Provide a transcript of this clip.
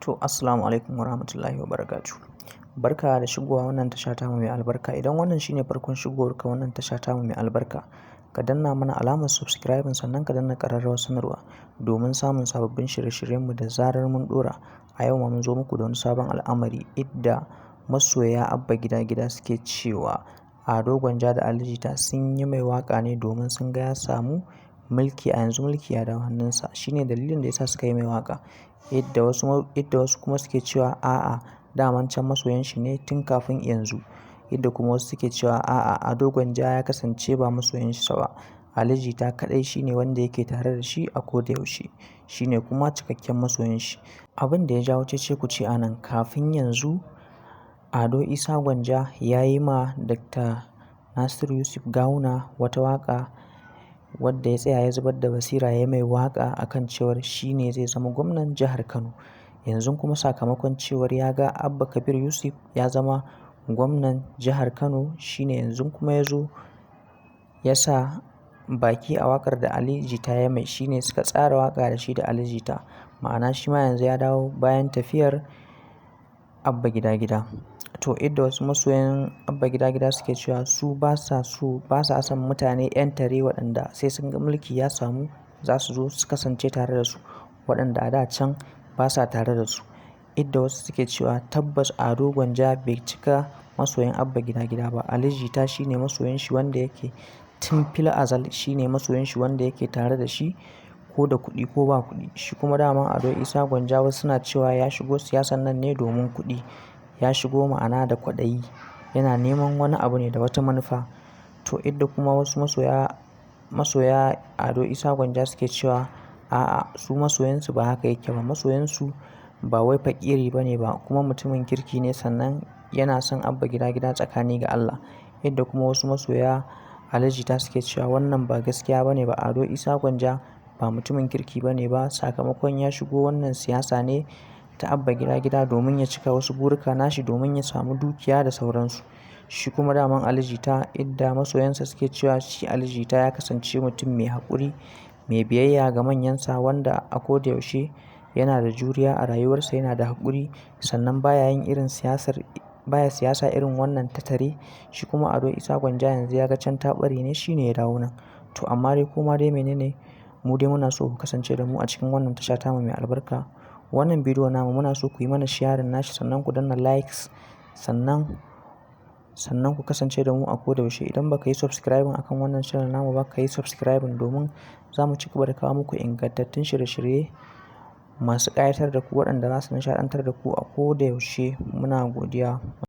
To, assalamu alaikum warahmatullahi wabarakatuh. Barka da shigowa wannan tasha tamu mai albarka. Idan wannan shine farkon shigowarka wannan tasha tamu mai albarka, ka danna mana alamar subscribing, sannan ka danna ƙararrawar sanarwa domin samun sababbin shirye-shiryenmu da zarar mun ɗora. A yau ma mun zo muku da wani sabon al'amari, idda masoya Abba Gida Gida suke cewa Ado Gwanja da Ali Jita sun yi mai waƙa ne domin sun ga ya samu mulki, a yanzu mulki ya dawo hannunsa. Shine dalilin da yasa suka yi mai waƙa. Idda wasu kuma suke cewa a'a, daman can masoyan shi ne tun kafin yanzu. Idda kuma wasu suke cewa a'a, Ado Gwanja ya kasance ba masoyin shi ba. Ali Jita kaɗai shine wanda yake tare da shi a koda yaushe. Shine kuma cikakken masoyin shi. Abin da ya jawo cece-kuce a nan, kafin yanzu Ado Isa Gwanja ya yi ma Dr. Nasiru Yusuf Gawuna wata waƙa wadda ya tsaya ya zubar da basira ya mai waƙa a kan cewar shi ne zai zama gwamnan jihar Kano. Yanzu kuma sakamakon cewar ya ga Abba Kabir Yusuf ya zama gwamnan jihar Kano, shine yanzu kuma ya zo ya sa baki a waƙar da Ali Jita ya mai. Shine suka tsara waƙa da shi da Ali Jita. Ma'ana, shi ma yanzu ya dawo bayan tafiyar Abba Gida Gida. To, idda wasu masoyan Abba Gida Gida suke cewa su ba sa so, ba sa son mutane 'yan tare waɗanda sai sun ga mulki ya samu za su zo su kasance tare da su, waɗanda a da can ba sa tare da su. Idda wasu suke cewa tabbas Ado Gwanja bai cika masoyan Abba Gida Gida ba. Ali Jita shine masoyin shi wanda yake tun fil azal, shine masoyin shi wanda yake tare da shi ko da kuɗi ko ba kuɗi. Shi kuma daman Ado Isa Gwanja, wasu suna cewa ya shigo siyasan nan ne domin kuɗi. Ya shigo, ma'ana da kwaɗayi. Yana neman wani abu ne da wata manufa. To, idda kuma wasu masoya Ado Isa Gwanja suke cewa a'a, su masoyansu ba haka yake ba. Masoyansu ba wai fakiri ba ne ba, kuma mutumin kirki ne, sannan yana son Abba Gida Gida tsakani ga Allah. Idda kuma wasu masoya Ali Jita suke cewa wannan ba gaskiya ba ne ba. Ado Isa Gwanja ba mutumin kirki ba ne ba. Sakamakon ya shigo wannan siyasa ne ta Abba Gida Gida domin ya cika wasu burika nashi, domin ya samu dukiya da sauransu. Shi kuma daman Ali Jita, idda masoyansa suke cewa shi Ali Jita ya kasance mutum mai haƙuri, mai biyayya ga manyansa, wanda a koda yaushe yana da juriya a rayuwarsa, yana da haƙuri, sannan baya yin irin siyasar, baya siyasa irin wannan ta tare. Shi kuma Ado Isa Gwanja yanzu ya ga can ta ɓare ne, shine ya dawo nan. To, amma dai koma dai menene, mu dai muna so ku kasance da mu a cikin wannan tasha tamu mai albarka. Wannan bidiyo namu muna so ku yi mana sharing nashi, sannan ku danna likes, sannan ku kasance da mu a koda yaushe. Idan ba ka yi subscribing akan wannan channel namu ba, ka yi subscribing domin za mu ci gaba da kawo muku ingantattun shirye-shirye masu ƙayatar da ku, waɗanda za su nishaɗantar da ku a koda yaushe. Muna godiya.